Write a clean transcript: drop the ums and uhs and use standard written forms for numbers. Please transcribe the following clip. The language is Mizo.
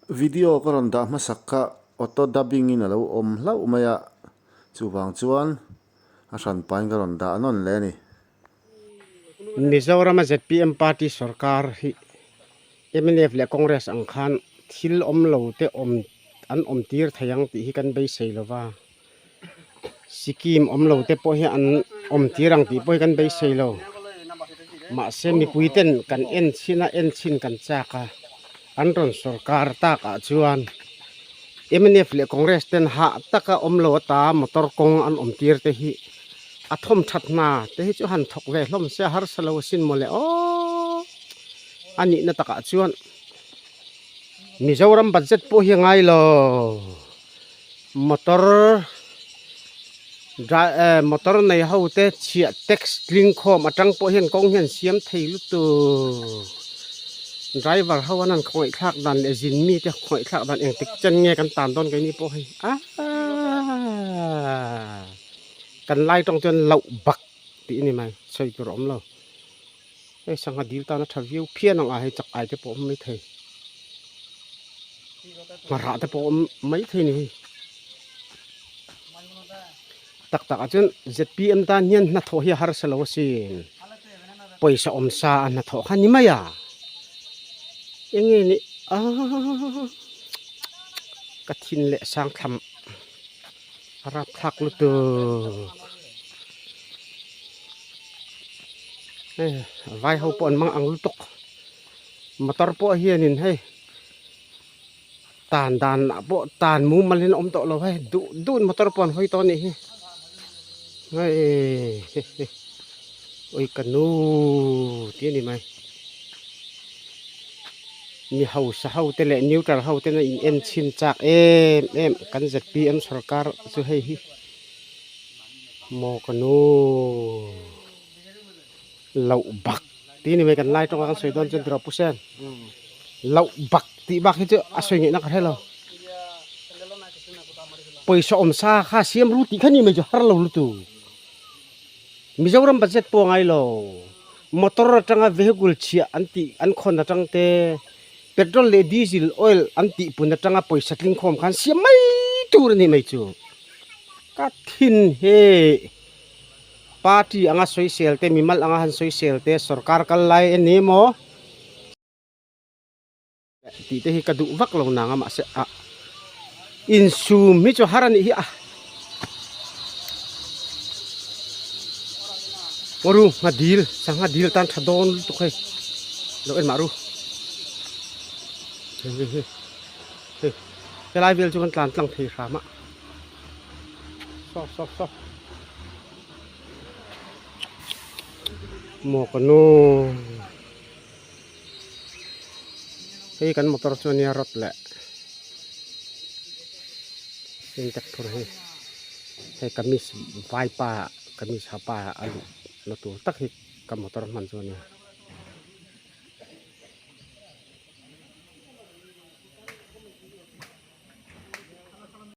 Video ka rawn dah hmasak kha auto dubbing in a lo awm hlauh mai a, chuvang chuan a hran pain ka rawn dah nawn leh a ni. Mizorama zpm party sorkar hi mnf leh Congress ang khan thil awm lo te awm an awm tir thei ang tih hi kan beisei lo va. Sikkim awm lo te pawh hi an awm tir ang tih pawh hi kan beisei lo. Mahse mipui ten kan en chhin a, en chhin kan chak a, an rawn sorkar tak ah chuan mnf leh Congress ten hah taka awm lo ata motor kawng an awm tir te hi a thawm that hna te hi chu han thawk ve hlawm se a harsa lo asin mawle aww a nihna takah chuan Mizoram budget pawh hi a ngai lo. Motor motor nei ho te chhiah tax tling khawm atang pawh hian kawng hian siam thei lutuk driver ho an han khawngaih thlak dan leh zin mi te khawngaih thlak dan engtik chen nge kan tan dawn keini pawh hei aaa kan lai tawng chuan loh bak tih a ni mai sawi tur a awm lo hei sangha dil tan a tha viau phian ang a hei chak ai te pawh a awm maithei. Ngharah te pawh a awm maithei a ni hei tak tak ah chuan zpm tan hian hnathawh hi a harsa lo asin pawisa awm sa a hnathawh kha a ni mai a eng nge ni aaa ka thin leh sang thlam a rapthlak lutuk hei vai ho pawh an mang ang lutuk. Motor pawh hianin hei tan dan ah pawh tan mumal in a awm tawh lo hei duh duh in motor pawh an hawi tawh a nih hi hei ui ka nu tih a ni mai mi hausa ho te leh neutral ho ten a in en chhin chak em em kan zpm sorkar chu hei hi maw ka nu. Loh bak tih ni mai kan lai tawng a kan sawi dawn chuan tiraw pu sen loh bak tih bak hi chu a sawi ngaihna ka hre lo pawisa awm sa kha siam ru tih kha ni mai chu har lo lutuk Mizoram budget pawh a ngai lo motor atanga vehicle chhiah an tih an khawn atang te petrol leh diesel oil an tih pun atanga pawisa tling khawm khan siam mai tur a ni mai chu ka thin he. Party anga sawisel te, mimal anga han sawisel te, sorkar kal lai a ni maw? Tih te hi ka duh vak lo nang a mahse ah insum hi chu har a nih hi a. Ngaw ru ngha dil sangha dil tan tha dawn lutuk hei lo en mah ru hei hei hei hei helai vel chu kan tlan tlang thei hram a. Saw saw saw Maw ka nu Hei kan motor chu ania rod leh Sintex phur hi Hei kamis vai pa kamis ha pa a luh na tur tak hi ka motor hman chu ania.